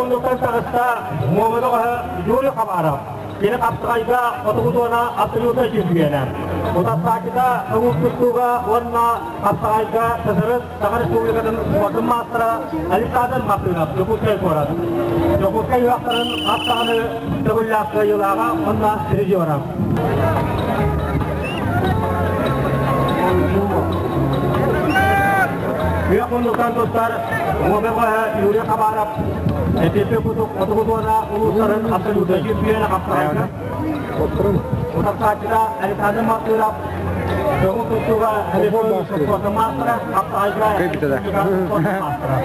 Оннуктан таҕыста Муоманы Юрий Хабаров. Кини хапсаҕайга хотугу зона абсолютно чемпиона. Утарсааччыта көҥүл тустууга уонна хапсаҕайга СССР Саха Республикатын спордун маастара Александр Мартынов, Дьокуускай куорат. Дьокуускай ыһыахтарын хас даҕаны төгүллээх кыайыылааҕа уонна призера. Күөх муннуктан тустар Муомаҕа Юрий Хабаров Эпиэппэ кутук хотугу зона улуустарын абсолютно чемпиона хапсаҕайга. Утарсааччыта Александр Мартынов көҥүл тустууга спорта маастара, хапсаҕайга спорта маастара.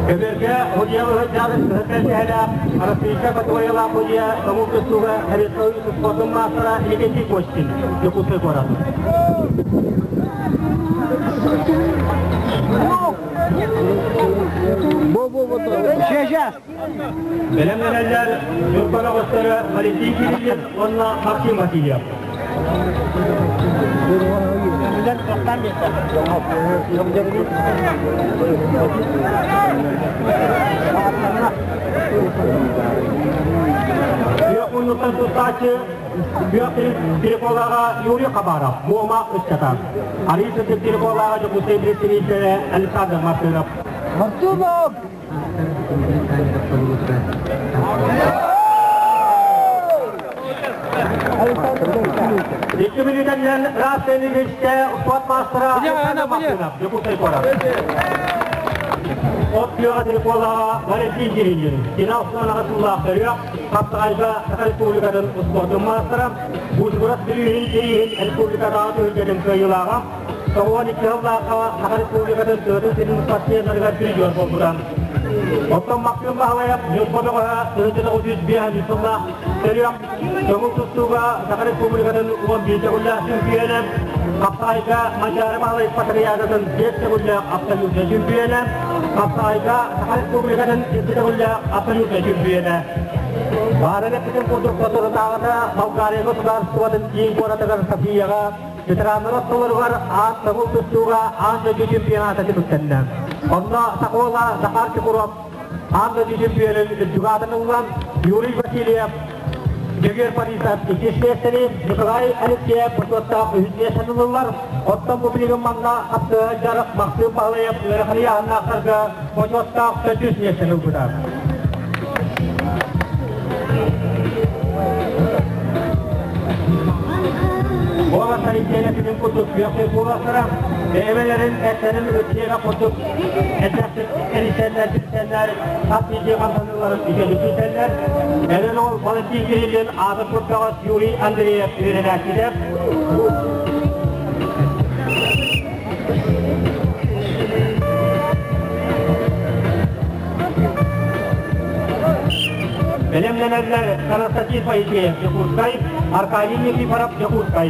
Көбүөргэ Худья ыһыддьаабыт ыһыттан Арассыыйа категориялаах Худья көҥүл тустууга Советскай спордун маастара Никитий Костин, Дьокуускай куорат. Сейчас. Бэлэмнэнэллэр Ньурба бөҕөстөрө Валентин Кириллин уонна Максим Васильев. Күөх муннуктан тустааччы Күөх Переколаҕа Юрий Хабаров, Муома ыччата. Арыы сырдык Переколаҕа Дьокуускай представителэ Александр Мартынов. Мартынов! Икки мүнүүтэннэн Рас спорт маастара Александр Мартынов, Дьокуускай куорат. От күөҕэ Триколаҕа Валентин Кириллин, финал сыанаҕа сыллаах төрүөх, Хаптаҕайга Саха Республикатын спордун маастара, Бушгурат Бүлүүһүн тирииһин республикатааҕы түһүлгэтин кыайыылааҕа, 92 сыллаахха Саха Республикатын тыатын сирин спортсменнарыгар призер буолбута. Оттон Максим Баһылаев Ньурба бөҕөһө 1905 сыллаах төрүөх көҥүл тустууга Саха Республикатын 11 төгүллээх чемпионэ, Хапсаҕайга Манчаары Баһылай Патриадатын 5 төгүллээх абсолютнай чемпионэ, Хапсаҕайга Саха Республикатын 2 төгүллээх абсолютнай чемпионэ. Баарын эппитин курдук соторутааҕыта Болгарияга судаарыстыбатын киин куоратыгар Софияҕа ветераннар ортолоругар аан көҥүл тустууга аан дойду чемпионата түмүктэннэ. Онно Сахола Захар Чукуров аан дойду чемпионун үрдүк аатын ылла. Юрий Васильев, Дьөгүөр Борисов иккис миэстэни, Николай Алексеев бочуоттаах үһүс миэстэни ыллылар. Оттон бу билигин манна хапсыһа дьарык Максим Баһылаев ыарахан ыйааһыннаахтарга бочуоттаах төрдүс миэстэни ылбыта. Уолаттар иккиэнэ курдук күөхтүү кууластара, бэйэлэрин эттэрин ытыаҕа курдук элбэхтик эрисэннэр, билсэннэр, хас биирдии хамсаныыларын үтүөлүк билсэллэр. Эрэл ол Валентин Кириллин аатын курдаҕас Юрий Андреев үөрэнээччилэр. Бэлэмнэнэллэр Константин Поисеев, Дьокуускай, Аркадий Никифоров, Дьокуускай.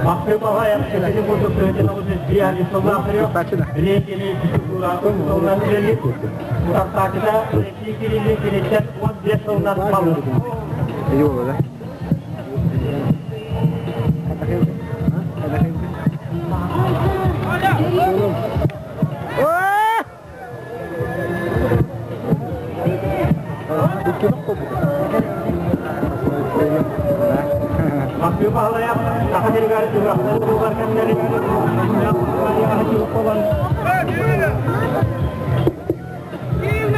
Махтыбаҕа сэтини курдук рейтини утарсааччыта Кирилли киниттэн 15 сылынан балыс. Махтыы Баһылайап Саха сиригэр ыһыахтар кэмнэригэр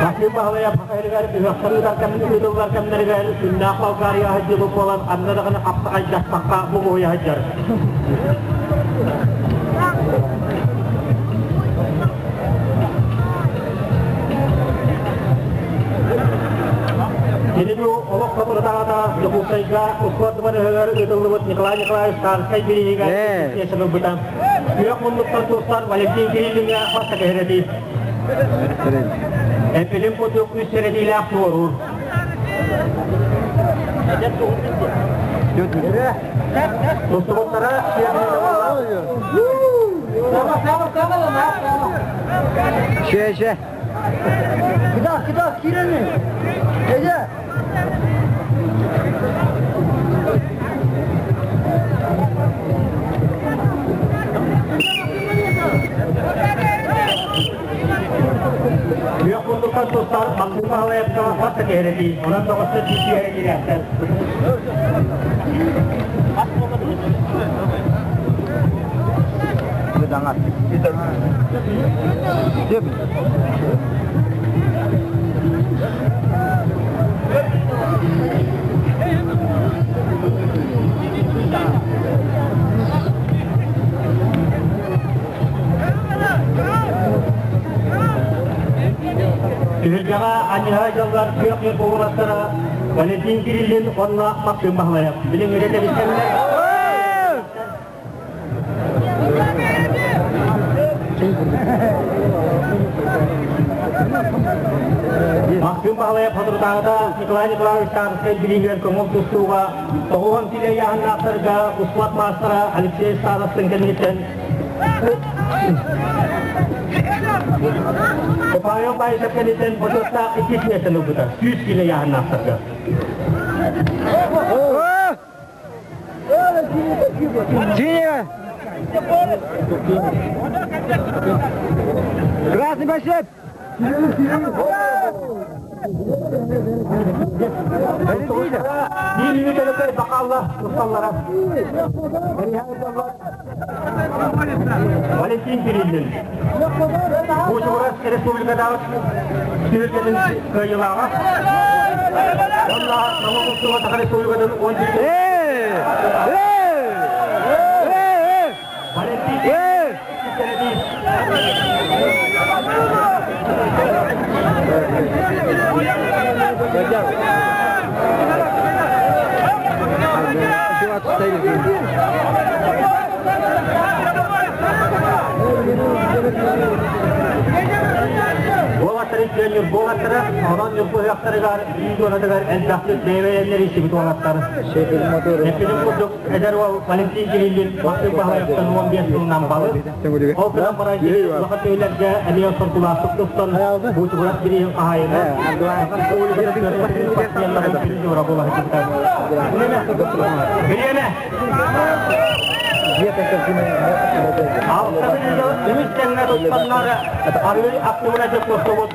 Махтыы Баһылайап Саха сиригэр ыһыахтар ыытыллар кэмнэригэр күннээх Болгария сылдьыбыт буолан ханна даҕаны хаптаҕайдахтахха муҥуһуйа сылдьар. Кини бу олох соторутааҕыта Дьокуускайга успуорт дыбарыһыгар ыытыллыбыт Николай Николаевич Тарскай бирииһигэр иккис ылбыта. Күөх муннуктан тустар Валентин Кириллиҥҥэ бастакы иһирэтии. Эппитим курдук үс сэрэтиилээх туоруур. Тустубуттара Şey şey. Куда, куда, кирени? Эже. Күөх мундуктан тустар Максим Павловка хас да кэһэрэтии, онон тоҕуста тиийэ киирээхтэр. Түһүлгэҕэ анньыһа дьоллор күөх уолаттара Валентин Кириллин уонна Максим Баһылаев билиҥҥитэ тэбистэллэр. Максим Баһылаев соторутааҕыта Николай Николаевич Тарскай билиигэр көҥүл тустууга тоҕуһун килэ ыйааһыннаахтарга успуорт маастара Алексей Старостин кэнниттэн Павел Баишев кэнниттэн бочуоттаах иккис миэстэни ылбыта 100 килэ ыйааһыннаахтарга. Синяя! Красный большой! Биир мүнүүтэ бакалла усталлара. Валентин Кириллин. Кучугурас республикатааҕы түһүлгэтин кыайыылааҕа. Онно Новокустуга Саха Республикатын 10 Валентин Уолаттары үтүөннүр буолаттара, онон ньургуһуохтарыгар, биир элбэхтик бэйэ-бэйэлэрин истибит уолаттар. Эппитим курдук, эдэр уол Валентин Кириллин Максим Баһылаевтан 15 сылынан балык. Ол гынан баран улахан төһөлөргө эмиэ соргулаахтык туттан, буучугурас бирииһин хаһаайына. Бириэмэ! Үмүс тэҥҥэ туттаннар арыы актыбына туттубут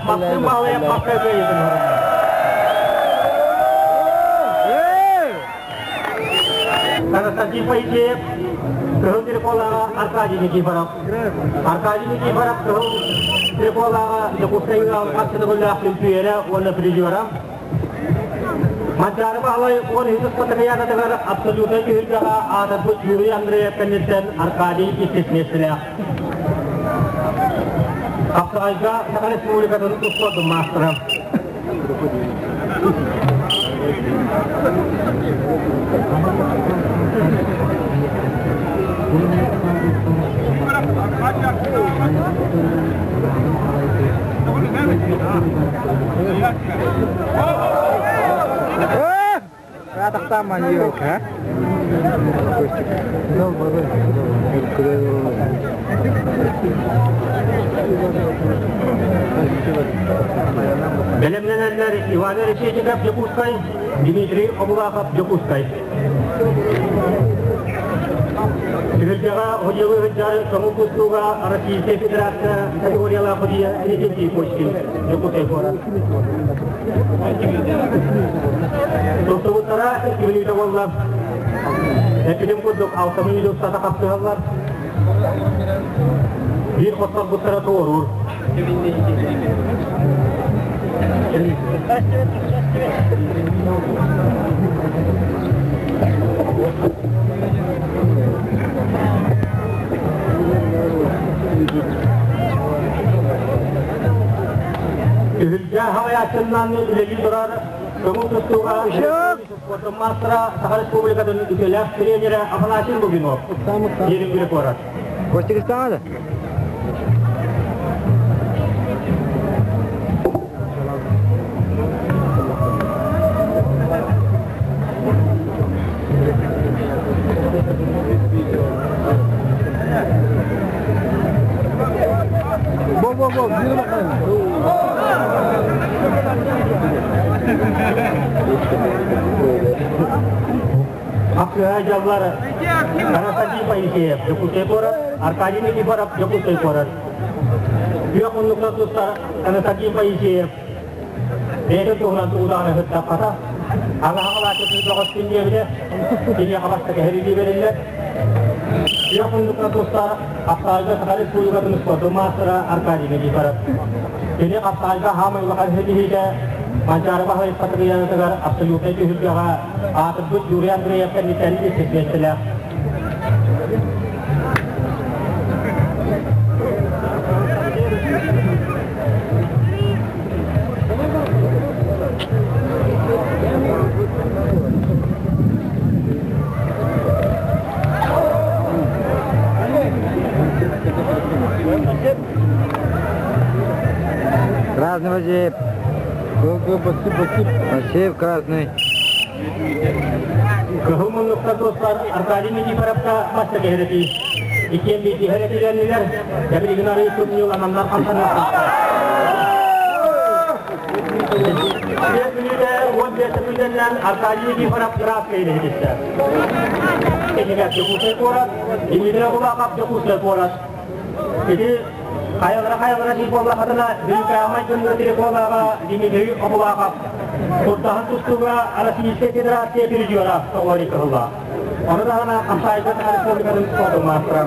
Максим Баһылаев Максим Константин Поисеев, Кыһыл Триколаҕа Аркадий Никифоров. Аркадий Никифоров Кыһыл Триколаҕа Дьокуускайга хас төгүллээх чөмпүйүөнэ уонна призера. Манчаары Баһылай 13 спартакиадатыгар абсолютнай түһүлгэҕэ аатырбыт Юрий Андреев кэнниттэн Аркадий иккис миэстэлээх. Хапсаҕайга Саха Республикатын успуордун маастара. Бэлэмнэнэллэр Иван Решетников Дьокуускай, Дмитрий Обулахов Дьокуускай. Түһүлгэҕэ Ходьелы сылдьар Көҥүл тустууга Российскай Федерация категориялаах судья Иннокентий Кочкин, Дьокуускай куорат. Тустубуттара 2 мүнүүтэ буолла. Эппитим курдук 6 мүнүүтэ устата хапсыһаллар. Биир хотторбуттара туоруур. Түһүлгэ халайааччыннан үлэлии турар көҥүл тустууга маастара Саха Республикатын үтүөлээх тренерэ Афанасий Лугинов Ерінгүрі куорат. Костик да? Бо бо бо, биир бакайын. Акыа дьаллар Анастасий Моисеев, Дьокуускай куорат, Аркадий Никифоров, Дьокуускай куорат. Күөх муннукта тустар Анастасий Моисеев бэйэтин туһунан тугудаҕаны сыттаппата. Аҕаһаҕалааччытын бөҕөспүн диэбитэ, киниэхэ бастакы эһэрии бэриллэр. Күөх муннукта тустар Хапсаайга Саха Республикатын спордун маастара Аркадий Никифоров. Кини Хапсаайга хаамай улахан ситиһиитэ Манчаары Баһылай Патрианатыгар абсолютнай түһүлгэҕэ аатырбыт Юрий Андреев кэнниттэн иккис миэстэлээх. Красный Васиев. Васиев красный. Кыһыл муннукта туостар Аркадий Никифоровка мастер кэһэрэтии. Иккиэн биирдиһэр этилэннилэр, Дабилигин арыы турньулананнар хамсаныахтаахтар. Биэс мүнүүтэ 15 секундэннэн Аркадий Никифоров ыраас кэһирэтиттэ. Кинигэ Дьокуускай куорат, Дмитрий Кулаков Дьокуускай куорат. Ити хайалара-хайалара дии буоллаххытына, Бүлүүкээмэй дьоннор телефонаҕа Дмитрий Обулахов Турдаһын тустууга Российскай Федерация призера тоҕуорий кыһыллаах. Ону таһынан Хамсаайга Саха Республикатын спордун маастара.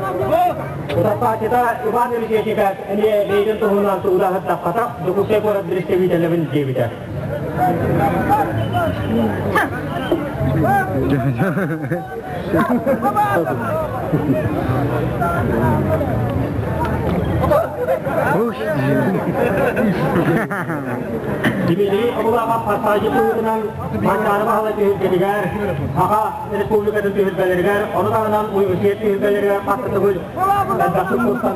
Утарсааччыта Иван Решетников эмиэ бэйэтин туһунан тугудаһыттаппатах Дьокуускай куорат представителебин диэбитэ. Дмитрий Абулахов Хасаажы быһыытынан Манчаары баһылай түһүлгэтигэр, Саха Республикатын түһүлгэлэригэр, ону таһынан университет түһүлгэлэригэр хас да төгүл элбэхтик тустан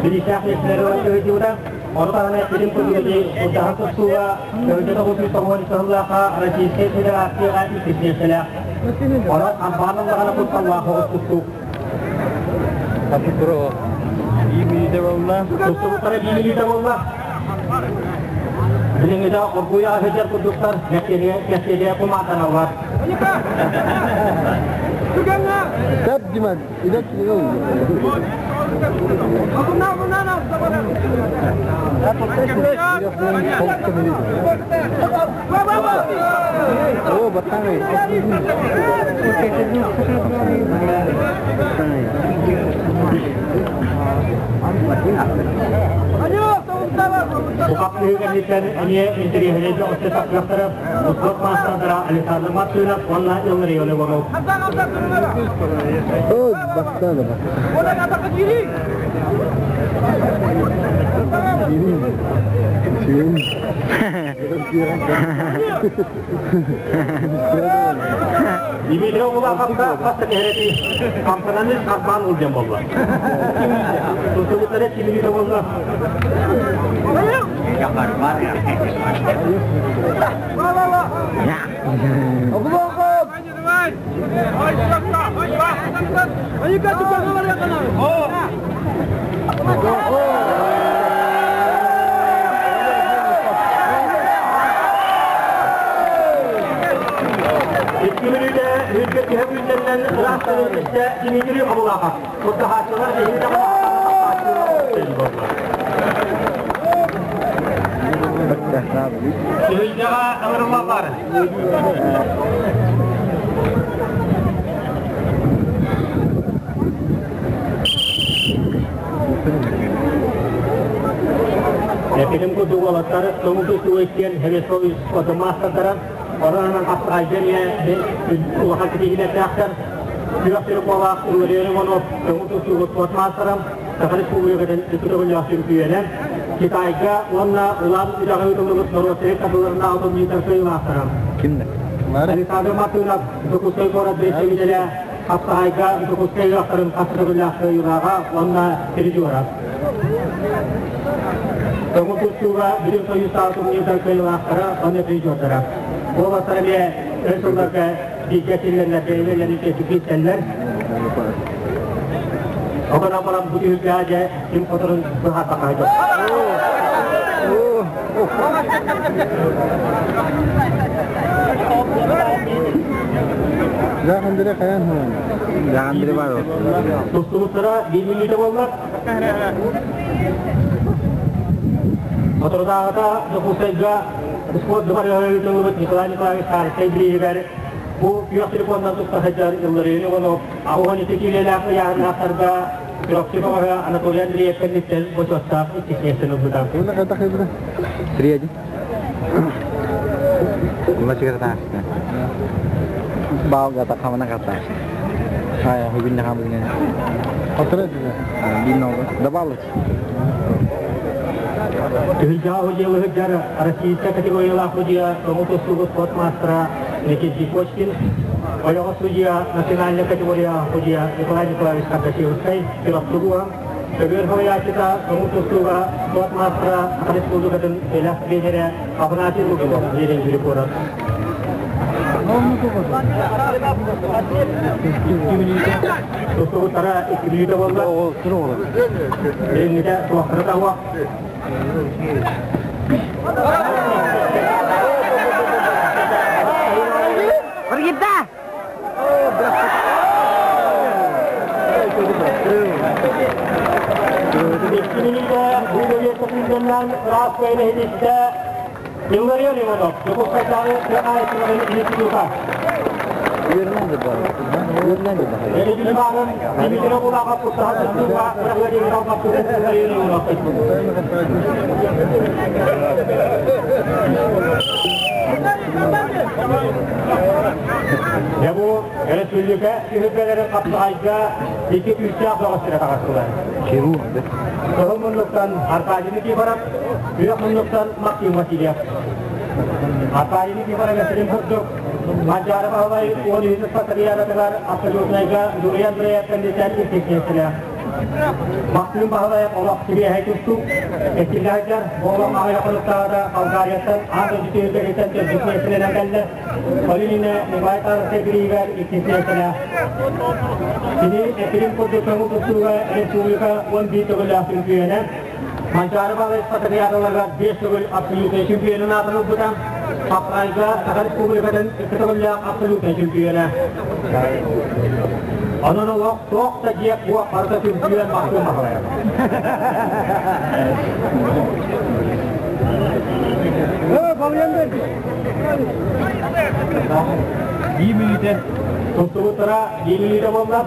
бириистээх миэстэлэри ылан Ону таһынан сирин курдук урдаһан тустууга Төрдө 990 сыллаахха Российскай Федерацияҕа иккис миэстэлээх. Онон ампаан ыллаҕына кутталлаах оҕус тустуук. Биир мүнүүтэ буолла. Тустубуттара биир мүнүүтэ буолла. Билиҥҥитэ оргуйа сылдьар курдуктар мэктиэлигэ кумаатаналлар. Тэп Диман, идэ О, батарей. Ухап кэнниттэн эмиэ интэриэһинэй өттө тахсыахтара Успуорт маастардара Александр Мартынов уонна Илларион Иванов. О, бастана. Дмитрий Улаховка хаста кэһэрэти хамсананы харбаан ылдьан буолла. Тустубуттара тимири буолла. Икки мүнүүтэ үргэ түһэ күннэринэн ыраахтарын истэ Дмитрий Обулахов. Курдаһааччылар биһиги Түһүлгэҕэ ыҥырыллаллар. Эпилим курдук уолаттар көҥүл тустуу иккиэн Хевесович спортмаастардара оронон Австралия улахан ситиһиилэрдээхтэр. Күөх телефонлаах Илларион Иванов көҥүл тустууга спортмаастара Саха Республикатын үтүрүгүллээх чөмпүйүөнэ, Китайга уонна Улан үрэҕи ыытыллыбыт норуоттарын катыларынааҕы турнирдар кыайыылаахтара. Кимдэ? Александр Мартынов Дьокуускай куорат представителэ Хапсаҕайга Дьокуускай ыһыахтарын хас төгүллээх кыайыылааҕа уонна призера. Көҥүл тустууга Бүтүн Союзтааҕы турнирдар кыайыылаахтара уонна призердара. Уолаттар эмиэ өр сылларга бииргэ силлэннэр бэйэлэрин киирсэллэр. Оҕонон баран бу түһүлгэҕэ дьэ ким хоторун быһаарбакка дьон. Жахандыра каян хуан. Жахандыра бар. Тустубуттара биир мүнүүтэ буолла. Соторутааҕыта Дьокуускайга спорт дыбарыһа ыытыллыбыт Николай Николаевич Тарскай бирииһигэр бу күөх телефонунан туста сылдьар Илларыйын Иванов 82 киилэлээх ыйааһыннаахтарга Чурапчы бөҕөһө Анатолий Андреев кэнниттэн бочуоттаах иккис миэстэни ылбыта. Три Баалга хамана ката. Ай, бүгүн хамына. Добавлать. Түһүлгэҕэ судьялыһыгар Российскай категориялаах судья көҥүл тустуугу спорт маастара Никита Кочкин, ойоҕос судья национальнай категорияҕа судья Николай Николаевич Кардашевскай, Чурапчы Көбүөр салайааччыта көҥүл тустууга спорт маастара Саха Республикатын элэх тренерэ Афанасий Лугинов Ленин куорат. Тустубуттара икки мүнүүтэ буолла. Билиҥҥитэ туохтара таһуох. Баргита! Икки мүнүүтэ бу бэлиэ ыраас кэйнэһилиттэ Илларион Иванов, Дьокуускайдааҕы тыа хаһаайыстыбатын института. Үөрэнэн да бар. Үөрэнэн да бар. Эригин Дмитрий Булаҕа куттаһа тустууга бырагыадьын талбаппыт Илларион Иванов. Дьэ бу өрөспүүбүлүкэ түһүлгэлэрин хапсаҕайга икки күүстээх бөҕөстөрө таҕыстылар. Хирург да. Кыһыл муннуктан Аркадий Никифоров, күөх муннуктан Максим Васильев. Аркадий Никифоров эсэрин курдук Манчаары Баһылай 13 спартакиадатыгар абсолютнайга Юрий Андреев кэнниттэн иккис миэстэлээх. Максим Баһылаев олох сибиэһэй тустуук, эстиллээччэр олох аҕыйах хонуктааҕыта Болгарияттан аан дойду түһүлгэтиттэн төрдүс миэстэлэнэн кэллэ. Полина Николай Тарскай бирииһигэр иккис миэстэлээх. Кини эпирин курдук көҥүл тустууга республика 11 төгүллээх чөмпүйүөнэ. Манчаары Баһылай спартакиадаларыгар 5 төгүл абсолютнай чемпионун аатын ылбыта. Хапкайга Саха Республикатын икки төгүллээх абсолютнай чемпиона. Онон олох туох да дьиэк буох барыта чемпион Максим Баһылаев. Биир мүнүүтэ тустубуттара биир мүнүүтэ буолла.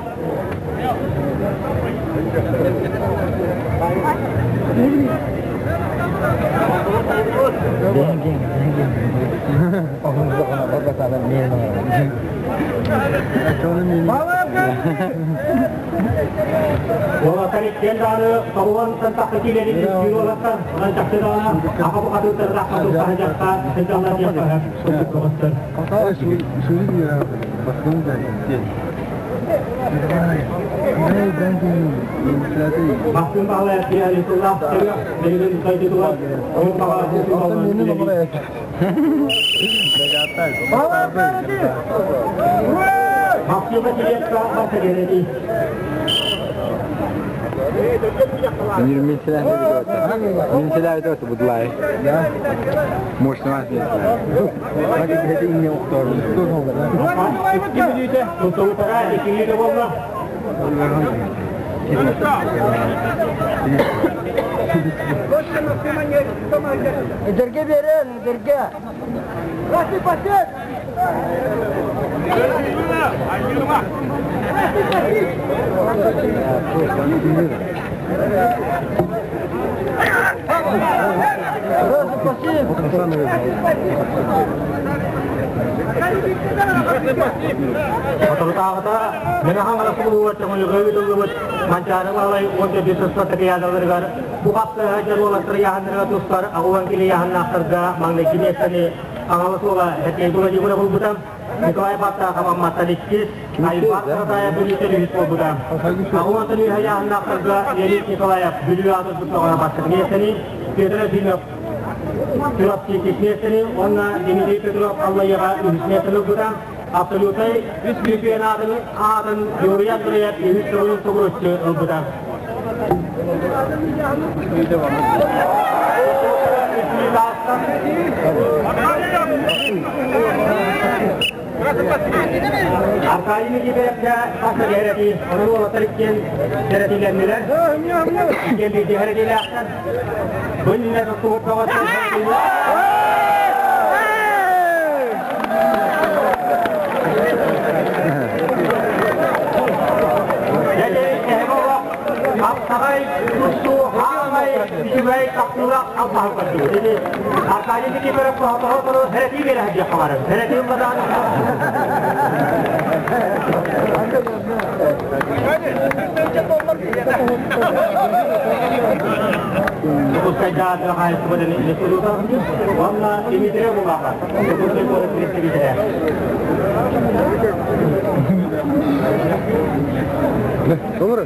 Уолаттар иккиэн даҕаны тобулан тахса киилэри үстүүр уолаттар онон чахчы даҕаны аха бухатыыртардаахха тустаһыдьахха сылдьаллар диэххэ курдук көҕөстөр. Бастыҥ баҕалаах киһи сыллаах төрүөх билигин дойдутугар ол баҕа Максима Кириэкка барса Минсилää tuota buдлай. Мощно Икки мүнүүтэ, тустубуттара икки мүнүүтэ буолла. Эдерге берен, эдерге. Соторутааҕыта Мэҥэ Хаҥалас улууһугар Төҥүлүгэ ыытыллыбыт Манчаары Баһылай уонна спартакиадаларыгар бу хапсыһа уолаттар ыйааһыннарыгар тустар аҕуан кили ыйааһыннаахтарга маҥнайгы миэстэни Хаҥалас уола Сергей Владимиров ылбыта. Николай Баттаахов Амматтан иккис, Айбар Саратаев Бүлүүттэн үһүс буолбута. Аҕуантан үһэ ыйааһыннаахтарга Леонид Николаев Бүлүү аатын туттаҕына бастакы миэстэни, Петр Ефимов Чурапчы иккис миэстэни уонна Дмитрий Петров Аллайыаҕа үһүс миэстэни ылбыта. Абсолютнай үс чемпионатын аатын Юрий Андреев үһүс төгүлүн тугуруччу ылбыта. Аркадий Никифоровка хас да кэһэрэтии, ону уолаттар иккиэн кэрэтиилэннилэр. Иккиэн биирдии кэрэтиилээхтэр. Бу иннинэ туттубут бөҕөттөр Хаптаҕай тустуу хаамай үчүгэй тахсыылаах албаһы көрдүбүт. Ити Аркадий Никифоров тоһотору сэрэтии биэрэ сылдьыахха барар. Сэрэтии ылбатаҕын Дьокуускайдааҕы хаһаайыстыбатын института уонна Дмитрий Булаха Дьокуускай куорат представителэ. Олору.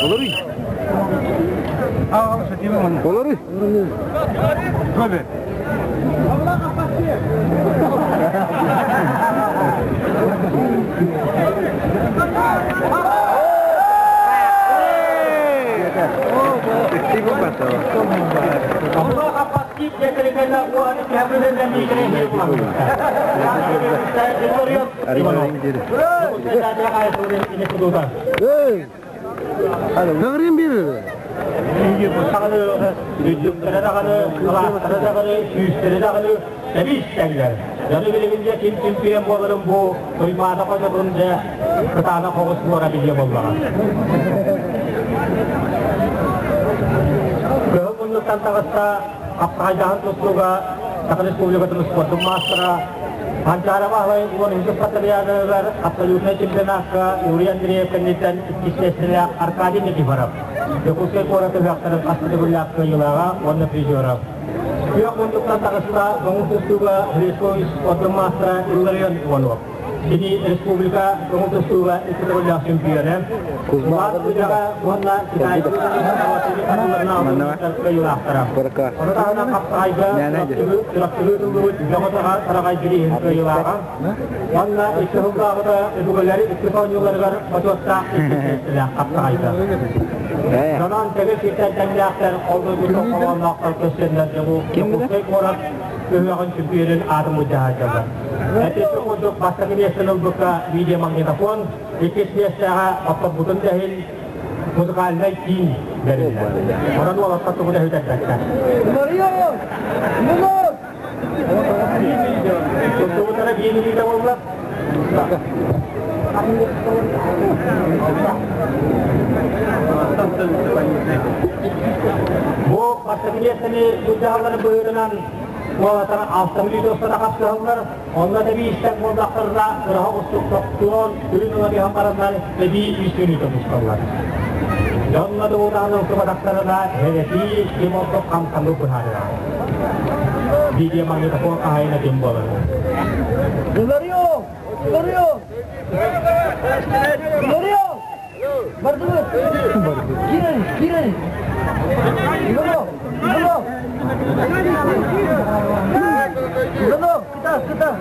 Олору. Олору. Көбө. Нагрин бир. Үрдүктэрэ даҕаны, кылаастара даҕаны, сүүстэрэ даҕаны тэбис-тэҥнэр. Дьону билигин ким чемпион буоларын бу Туймаада хочотун дьэ кытаанах оҕус буора билиэ буоллаҕа. Кыһыл муннуктан таҕыста Хаптаҕайдаһын тустууга Саха Республикатын спордун маастара Манчаары Баһылай уон үһүс батальоныгар абсолютнай чемпионакка Юрий Андреев кэнниттэн иккис миэстэлээх Аркадий Никифоров, Дьокуускай куорат ыһыахтарын хас төгүллээх кыайыылааҕа уонна призера. Күөх муннуктан таҕыста көҥүл тустууга Христос спордун маастара Илларион Иванов. Кини республика көҥүл тустууга икки төгүллээх чемпиона. Улаат үлэҕэ уонна Китайскай кыайыылаахтара. Ону таһынан Хаптаҕайга Чурапчыга ыытыллыбыт Бөҕө Тараҕай бирииһин кыайыылааҕа. Уонна икки сыллааҕыта өбүгэлэри икки оонньууларыгар бочуоттаах икки миэстэлээх Хаптаҕайга. Онон тэгэ сиртэн тэҥнээхтэр ол дойдуттан холоонноохтор көстөннөр дьоҕу Дьокуускай куорат ыһыаҕын чөмпүйүөнүн аатын былдьаһааччылар. Эппиэттэ курдук бастакы миэстэни ылбыкка видеомагнитофон, иккис миэстэҕэ оттоппутун да иһин музыкальнай киин бэриллэр. Онон уолаттар тугу да сүтэрбэттэр. Туттубутара биир илиитэ буолла. Бу бастакы миэстэни былдьаһалларын быһыытынан уолаттар алта мүнүүтэ устата хапсыһаллар. Онно эбии истэн буоллахтарына, кыраһа устук тохтуон, үрүн ыла түһэн бараннар эбии үс мүнүүтэ мусталлар. Дьонно дуутаан ылсыбатахтарына, эрэтии ким ордук хамсаныы быһаарыа. Видеомагнитофон хаһайына ким буолар? Илларион! Илларион! Илларион! Бардыбыт! Киирэн, киирэн! Иванов! Иванов! Иванов, кытаа, кытаа!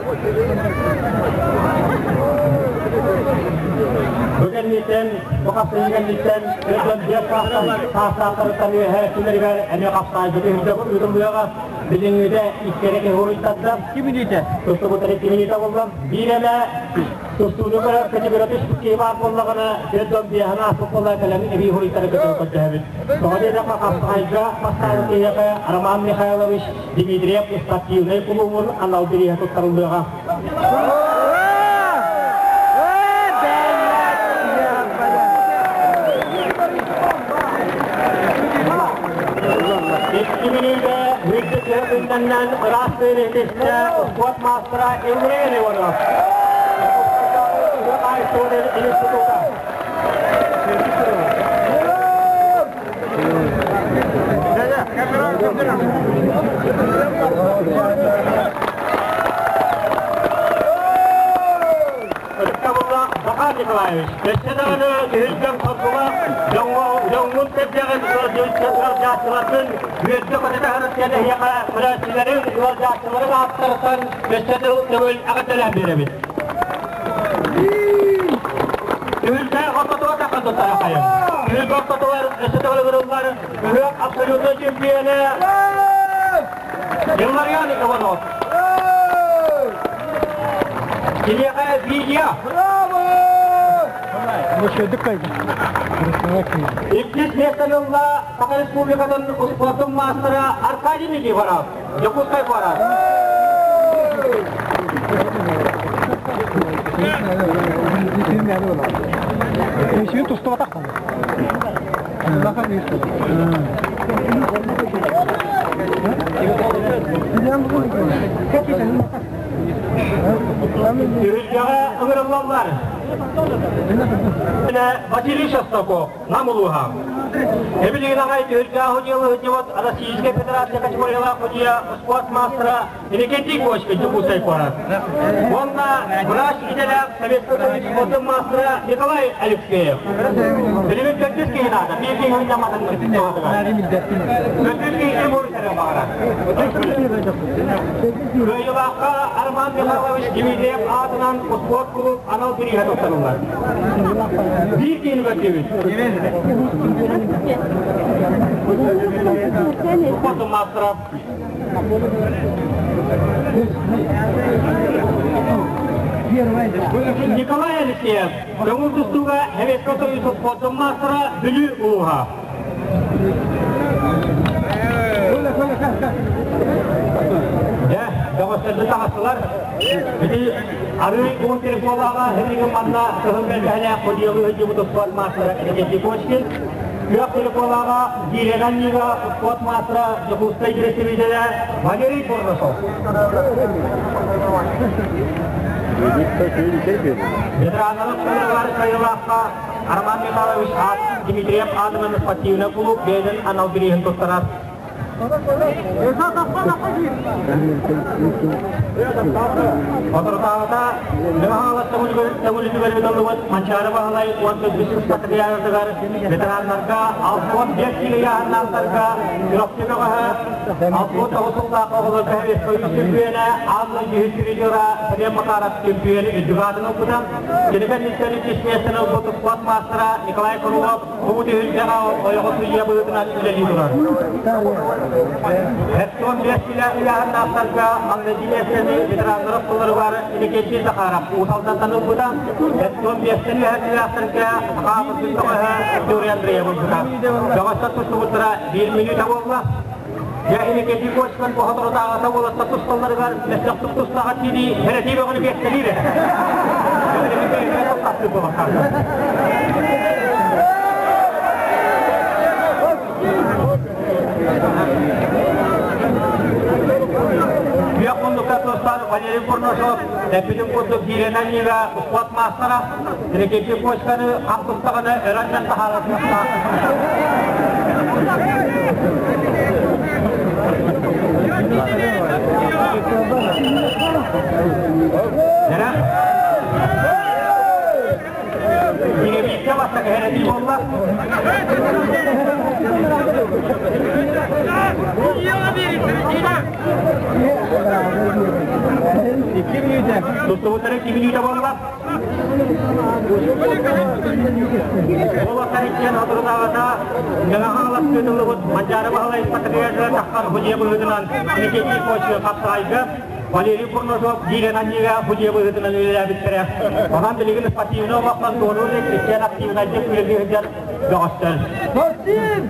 Бу кэнниттэн, бу хапсыһыы кэнниттэн өтөн биэс саастан саастаахтарыттан үөһэ өттүлэригэр эмиэ хапсаайбыт ыытыллыаҕа. Билиҥҥитэ икки эрэ киһи уруйтарда. Икки мүнүүтэ. Тустубуттар икки мүнүүтэ буолла. Биир эмэ тустууну көрөр категория түспүт киһи баар буоллаҕына, түөрт биэһин ааспыт буолла кэлэн эбии уруйтары көтөр көрдөһөбүт. Тоҕо диэтэххэ хапсаҕайга бастаабыт киһиэхэ Роман Михайлович Дмитриев спортивнай кулуубун анал бирииһэ туттарыллыаҕа. Икки мүнүүтэ үрдүк күннэннэн ыраас тыын иһитистэ спорт маастара Илларион Иванов. Института. Ытыктабыллаах Захар Николаевич, өссө даҕаны түһүлгэм хоргулаах дьоҥҥун сэргэҕин ыалдьааччыларгын үөрдэ көтүтэ сырыттан эһиэхэ көрөөччүлэриҥ, ыалдьааччыларыҥ ааттарыттан өссө төгүл эҕэрдэлээн биэрэбит. Түһүлгэ ортотугар таххан туттарахайын. Түһүлгэ ортотугар өссө төгүл ырыллар Күрүөх абсолютно чемпионы Илларион Иванов. Киниэхэ видео. Иккис миэстэни ылла Саха Республикатын успуордун маастара Аркадий Никифоров, Дьокуускай куорат. Түһүлгэҕэ ыҥырыллаллар. Василий Шестаков, Нам улууһа. Эбилигин аҕай түһүлгэҕэ судьуйалыы сылдьыбыт Российскай Федерация категориялаах судьуйа спорт маастара Иннокентий Кочкин, Дьокуускай куорат. Уонна врач идэлээх Советскай Союз спортун маастара Николай Алексеев. Билигин төрдүс киһи наада, биир киһи сылдьамматын туһатыгар. Төрдүс киһи Тимур баҕарар. Кыайыылаахха Арман Михайлович Дмитриев аатынан успуорт кулууп анал бирииһэ туттарыллар. Биир киһини көрдүбүт. Спортун маастара Николай Алексеев, көҥүл тустууга Советскай Союз спортун маастара Бүлүү улууһа. Дьэ, бөҕөстөрбүт таҕыстылар. Ити арыы уун телефонлааҕа Хенригин манна кыһыл бэргэһэлээх ходьуолуу сылдьыбыт спорт маастара Иннокентий Кочкин, күөх телефонлааҕа Гирианан Нива спорт маастара Дьокуускай дириэктэрэ Валерий Бурнашов. Ветераннары кыайыылар кыайыылаахха Роман Михайлович аат Дмитриев аатынан спортивнай кулууп бэйэтин анал бирииһин туттарар. Соторутааҕыта Мэҥэ төгүлүтүгэр ыытыллыбыт Манчаары Баһылай уонна үс спартакиадатыгар ветераннарга 65 киилэ ыйааһыннаахтарга Чурапчы бөҕөһө 69 сыллаах оҕолорго Союз чөмпүйүөнэ Аан дойду үһүс призера Сэмэн Макаров чөмпүйүөнү үрдүк аатын ылбыта. Кини кэнниттэн үс миэстэни ылбыт спорт маастара Николай Круглов Бу түһүлгэҕэ ойоҕо судьуйа быһыытынан үлэлии турар. Херсон биэс ыйааһыннаахтарга маҥнайгы миэстэни ветераннар ортолоругар Иннокентий Захаров Уус Алдантан ылбыта. Херсон биэстэн үөһэрдилээхтэргэ Сахаабытын бөҕөһө Юрий Андреев ылбыта. Бөҕөстөр тустубуттара биир мүнүүтэ буолла. Дьэ, Иннокентий Кочкин бу соторутааҕыта уолаттар тусталларыгар мөлтөхтүк тустаҕа тиийии хэрэтии бөҕөнү биэртэлиир этэ. Күөх муннукка тустар Валерий Бурнашов эппитин курдук киирэнэн ньыга успуот маастара Иннокентий Кочканы хам тустаҕына өрөннөн таһаарар. Бииргэ бастакы хэрэтии буолла. Тустубуттара 2 мүнүүтэ буолла. Уолаттар иккиэн соторутааҕыта Мэҥэ Хаҥалас тыытыллыбыт Манчаары Баһылай Спартакиадыгар тахсан судьуйа быһыытынан Никитий Кочкин хапсаҕайга Валерий Бурнашов биирэн анньыыга судьуйа быһыытынан үлэлээбиттэрэ. Онон билигин спортивнай олохтон туоруур иккиэн активнайдык үлэлии сылдьар бөҕөстөр. Максим!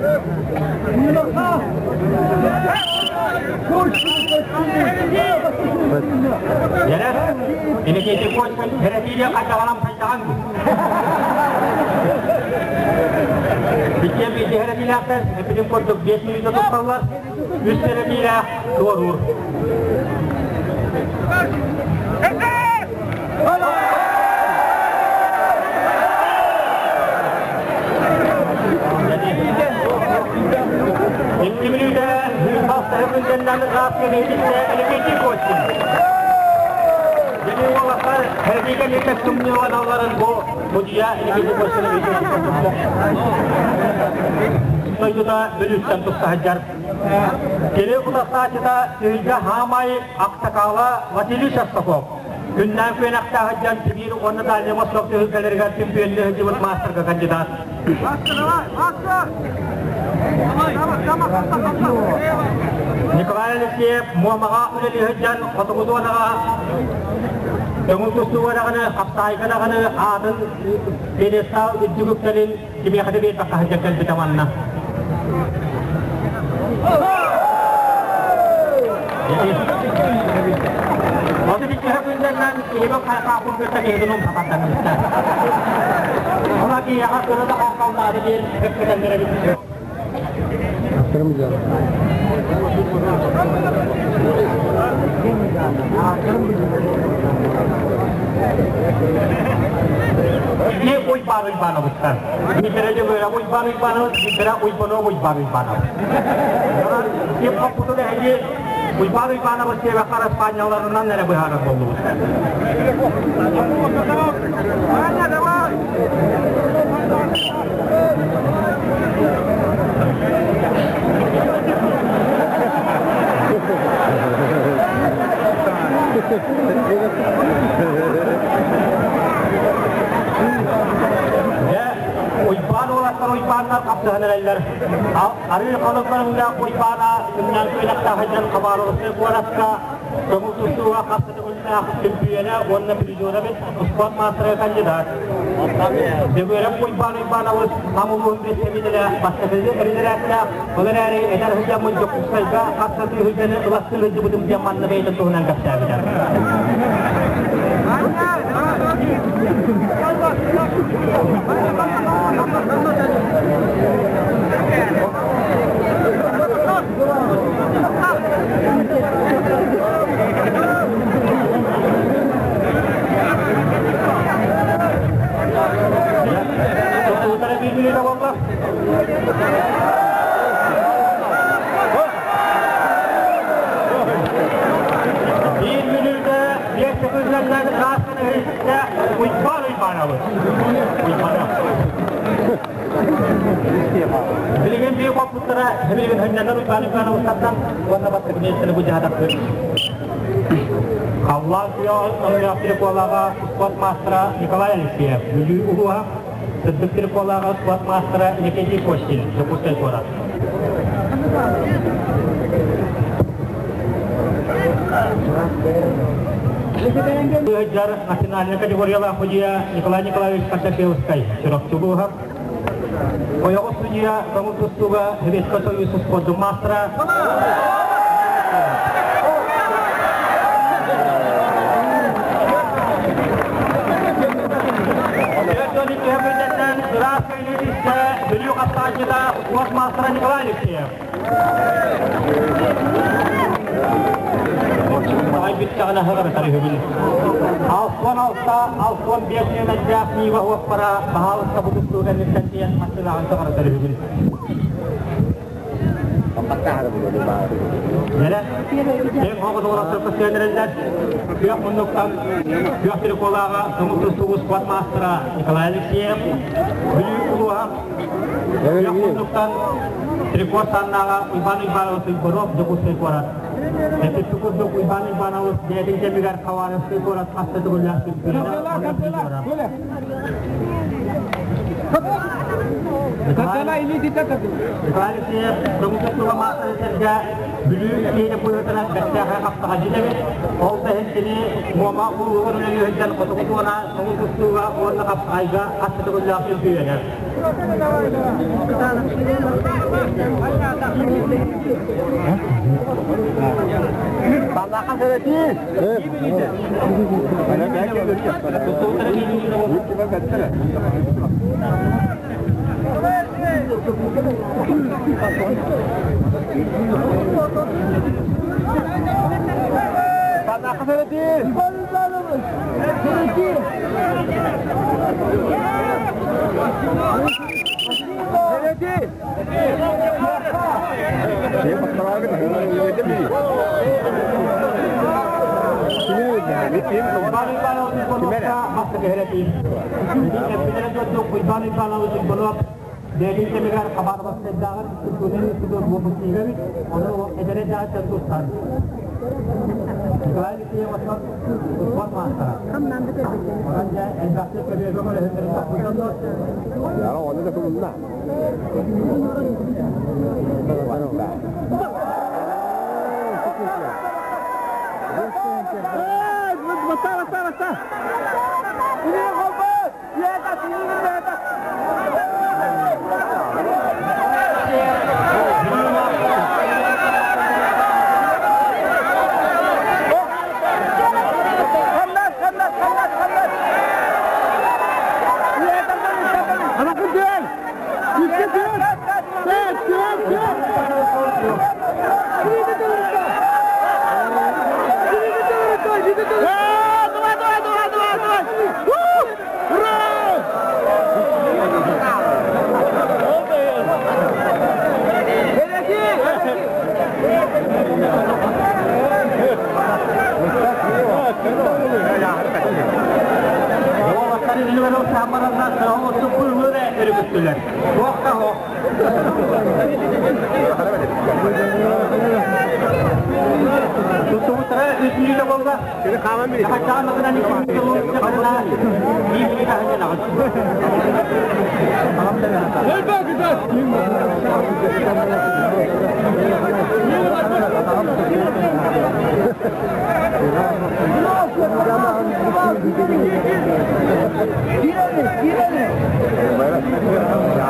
Дьэрэ, Иннокентий Кочкин хэрэтиилэ хайдаҕынан хайдаҕан Иккиэн бииргэ хэрэтиилээхтэр, эппитим курдук 5 мүнүүтэ тутталлар, үс хэрэтиилээх туоруур. Икки мүнүүтэ бастайын ыраас Иннокентий Кочкин. Дьэни уолаттар хэрэтиигэ миэкэ тумньуоланалларын бу судьуйа Иннокентий Кочкин дойдута Бүлүүттэн туста сылдьар. Кини утастааччыта Түһүлгэ Хаамай Актакала Василий Шестаков. Күннээн күөнэхтээх сылдьан Сибиир уонна Дальнай Восток түһүлгэлэригэр чемпионныы сылдьыбыт маастарга кандидат. Николай Алексеев Муомаҕа үлэлии сылдьан Хотугу зонаҕа көҥүл тустууга даҕаны, хапсаайга даҕаны аатын пьедестал үрдүк үктэлин кимиэхэ да биэрбэххэ сылдьан кэлбитэ манна. Отут иккиһэ күннэринэн киһибин хайхааппын кытта киһитин умсатардаҥыбыттар. Ола киһиэхэ кыра да хоҥхоллаады диэн өккөтөллөр эбит. Не Уйбан Уйбановичтар. Биирдэрэ Дьөгүөрэ Уйбан Уйбанович, биирдэрэ Уйбанов Уйбан Уйбанов. Ким хоппутун эһиги Уйбан Уйбанович диэбэххэ араспаанньаларынан эрэ быһаарар буоллубут. Дьэ, Уйбаан уолаттар Уйбааннар хапсыһан эрэллэр. Арыы халыҥнарыҥнаах Уйбаана күннээн күөнэхтээх сылдьан Хабаровскай куоракка көҥүл тустууга хас Төгүллээх чөмпүйүөнэ уонна призера спорт маастара кандидат. Дөгүөрэп Уйбаан Уйбаанабыс Нам улууһун представителэ бастакы эрилэрээттээх, ол эрээри эдэр сылдьаммын Дьокуускайга хас да тыһыынчаны ыластыы сылдьыбытым диэн манна бэйэтин туһунан кэпсээбитэ. Тутуутара биир буолла. Биир мүнүүтэ биэс секундалар ыраастан өһүстэ Уйбаан Уйбаанабыт. Уйбаанап. Билигин биир хоппуттара билигин хынньанар Уйбаан Уйбаанабыттартан уонна бастакы миэстэни бу дьаһатахпыт. Халлаан күөх Триколаҕа спорт маастара Николай Алексеев, Бүлүү улууһа, Сырдык Триколаҕа спорт маастара Никитий Костин, Дьокуускай куорат. Дьар национальнай категориялаах судьуйа Николай Николаевич Карташевскай, Чурапчы улууһа. Ойоҕос судьуйа көҥүл тустууга Советскай Союз спордун маастара ыраас көйнүү түстэ Бүлүү хапсааччыта спорт маастара Николай Алексеев. Ай бүттэҕинэ аһыгар үһүбүн. 66 65 нүөмэрдээх Нива уоппара баһаалыста бу тустуу кэнниттэн тиийэн массыынаҕын сыҕарытар үһүгүн. Нэрэ, ең хоҕус оҕолор көстүөнэрэллэр. Күөх муннуктан күөх триколааҕа көҥүл тустуу спорт маастара Николай Алексеев, Бүлүү улууһа Күөх муннуктан Трикор саннааҕа Уйбаан Уйбаанабыс Уйбанов Дьокуускай куорат. Эппиппит курдук Уйбаан Уйбаанабыс бэйэтин кэмигэр Хабаровскай куорат хас да төгүллээх Николай Алексеев көҥүл тустууга маастары сэргэ Бүлүү киһини быһыытынан бэртээхэй хаптаҕадьыт эбит. Ол да иһин кини Муома улууһун үлэлиһиттэн хотугу туона көҥүл тустууга уонна хапсаҕайга хас да төгүллээх чөмпүйүөнэ. Бэйэтин кэмигэр хабаровскайдааҕар культурнай институт выпускнига эбит, ону эдэр эдээттэн тустар. Николай Алексеев оттон спорт маастара. Онон дьэ элбэхтик көбүөргэ көрөһүннэрин тохтотоннор. Яра оны да кылынна. Баста, баста, баста.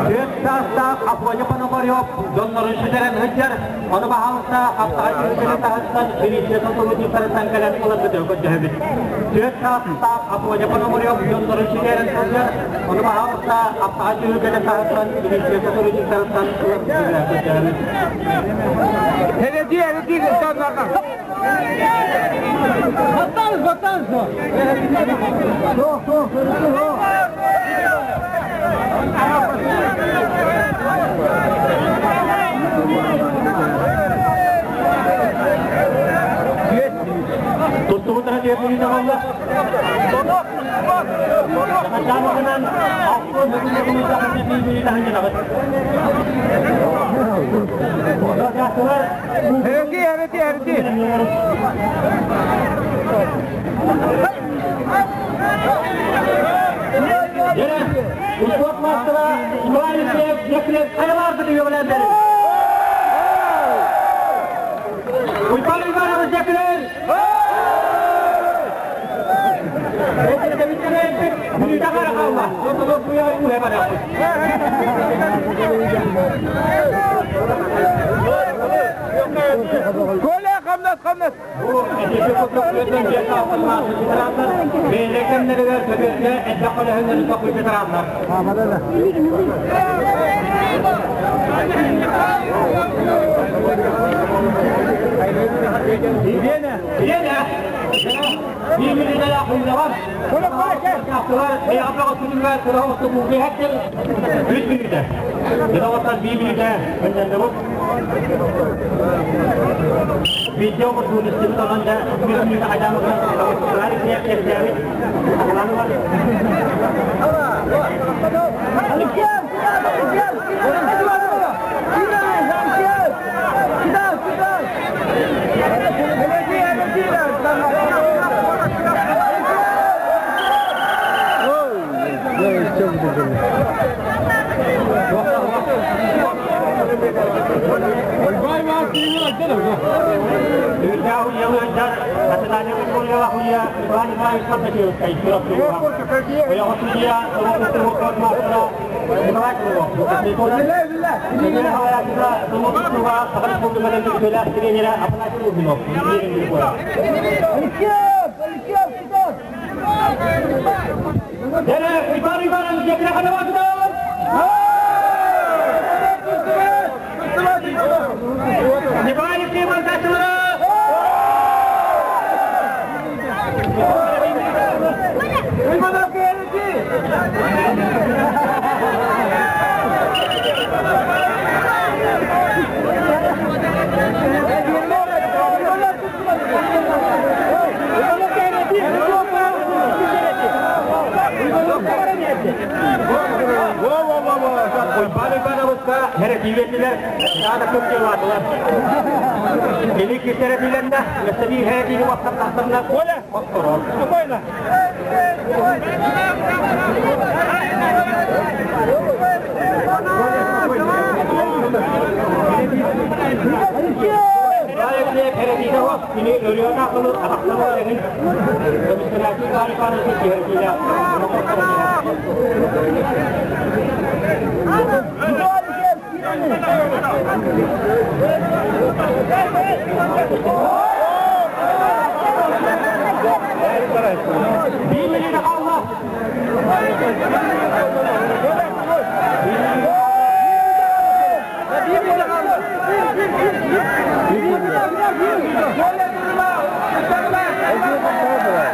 Түөрт саастаах Афоня Пономарев дьоннорун сүтэрэн сылдьар, ону баһаалыста хаптаҕай түһүлгэни таһыттан милиция сотрудниктарыттан кэлэн ыларгытыгар көрдөһөбүт. Түөрт саастаах Афоня Пономарев дьоннорун сүтэрэн сылдьар, ону баһаалыста хаптаҕай түһүлгэни таһыттан милиция сотрудниктарыттан ыларгытыгар көрдөһөбүт. Туттубутара түөрт мүнүүтэ буолла. Хачааматынан Успуорт маастара Николай Алексеев Яковлев хайалаарды үөҕүлээн Уйбан Иванович Яковлев! Коля, хамнас, хамнас. Видео иккис эрэтиилэннэ. Өссө биир эрэтиини уоттар Коля! Хотторор. Спокойно! Кини өрүөнэ ақылы атақтан өлеңін көміскіләті тариханы киһертиле. Bir milyon Allah. Bir milyon Allah. Алексеев, давай, давай, давай!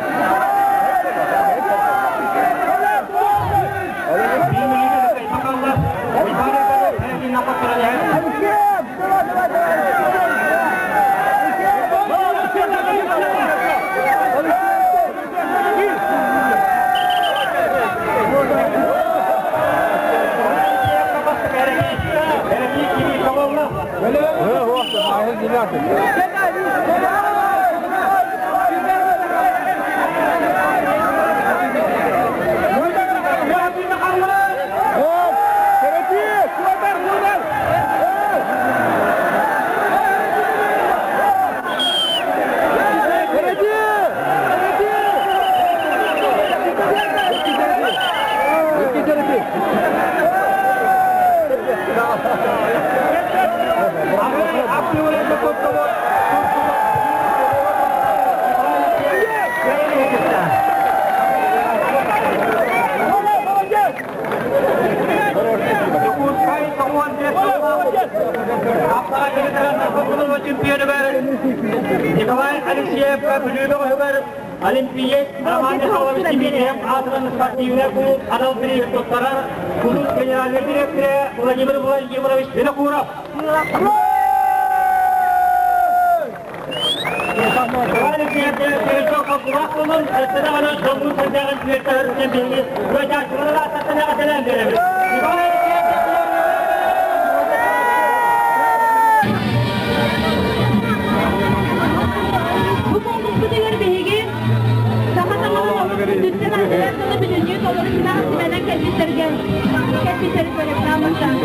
Николай Алексеев Бүлүүбэ Олимпиец Роман Михайлович Дмитриев атынан спортивный клуб анал бириһин туттарар клуб генеральный директоры Владимир Владимирович Винокуров. Николай Алексеев Николай Бу конкурспутугар биһиги саха таҥаһын дүттен ардылар бүтүннүү толору симэҕин симэнэн кэлбиттерге кэлбиттери көрөпнаамыттан.